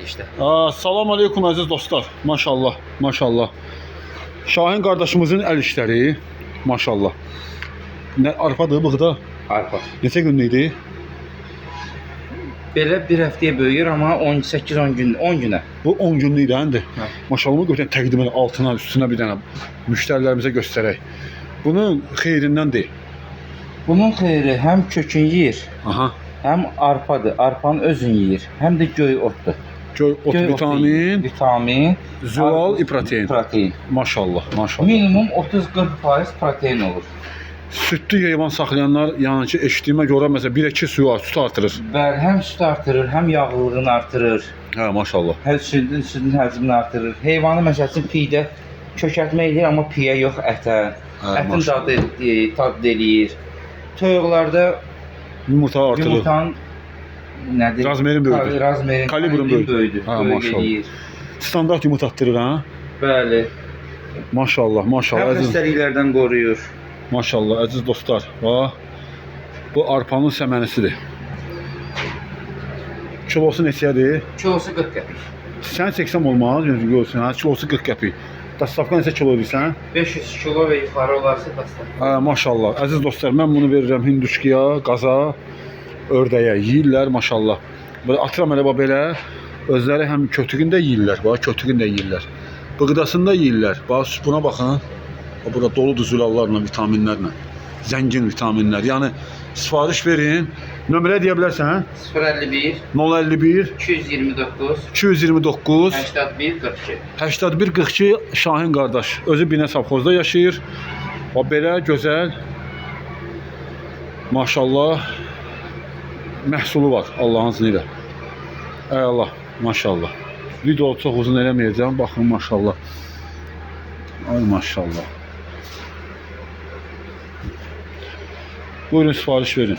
işte. Salam aleykum əziz dostlar. Maşallah, maşallah. Şahin qardaşımızın əl işləri, maşallah. Nə arpadır, bığda? Arpa. Neçə günlük idi? Belə bir həftəyə böyüyür amma 18-10 gün, 10 günə. Bu 10 günlük idi, həndir. Hə. Maşallah, bu götürən təqdim elə altına, üstünə bir dənə müştərilərimizə göstərək. Bunun xeyirindəndir. Bunun xeyri həm kökün yeyir, Aha. həm arpadır. Arpanın özünü yeyir, həm də göy otdur. Göy ot Göy otu vitamin, yeyir. Vitamin, zülal, protein. Protein. Maşallah, maşallah. Minimum 30-40% protein olur. Südlü heyvan saxlayanlar, yəni ki, eşitdiyimə görə məsələn 1-2 suyu var, süd artırır. Bəli, həm süd artırır, həm yağlılığını artırır, Hə, maşallah. həm südün həcmini artırır. Heyvanı məsəl üçün piydə kökəltmə eləyir, amma piyə yox ətə. Hə, Ətin maşallah. dadı tad eləyir. Toyuqlarda Yumurta artırır. yumurtanın nədir? Razmerin böyüdür. Razmerin Kalibrin böyüdür. böyüdür. Hə, Böyük maşallah. eləyir. Standart yumurta atdırır ha. Bəli. Maşallah, maşallah. Həm Əziz, xəstəliklərdən qoruyur. maşallah əziz dostlar. Bax. Bu arpanın səmənisidir. Kilosu neçədir? Kilosu 40 qəpik. Sən çəksəm olmaz, yəni görsün hə, kilosu 40 qəpik. Dastavka neçə kilo edirsən? 500 kilo və yuxarı olarsa dastavka. Hə, maşallah. Əziz dostlar, mən bunu verirəm hinduşkiya, qaza, ördəyə. Yeyirlər maşallah. Belə atıram elə bax belə. Özləri həm kötüyünü də yeyirlər, bax kötüyünü də yeyirlər. Bığdasını da yeyirlər. Bax buna baxın. Bax, burada doludur zülallarla, vitaminlərlə. Zəngin vitaminlər. Yəni sifariş verin. Nömrə deyə bilərsən? Hə? 051 051 229 229 81 42. 81 42 Şahin qardaş. Özü Binə savxozda yaşayır. Bax belə gözəl maşallah məhsulu var Allahın izni ilə. Ey Allah, maşallah. Video çox uzun eləməyəcəm. Baxın maşallah. Ay maşallah. Buyurun sifariş verin.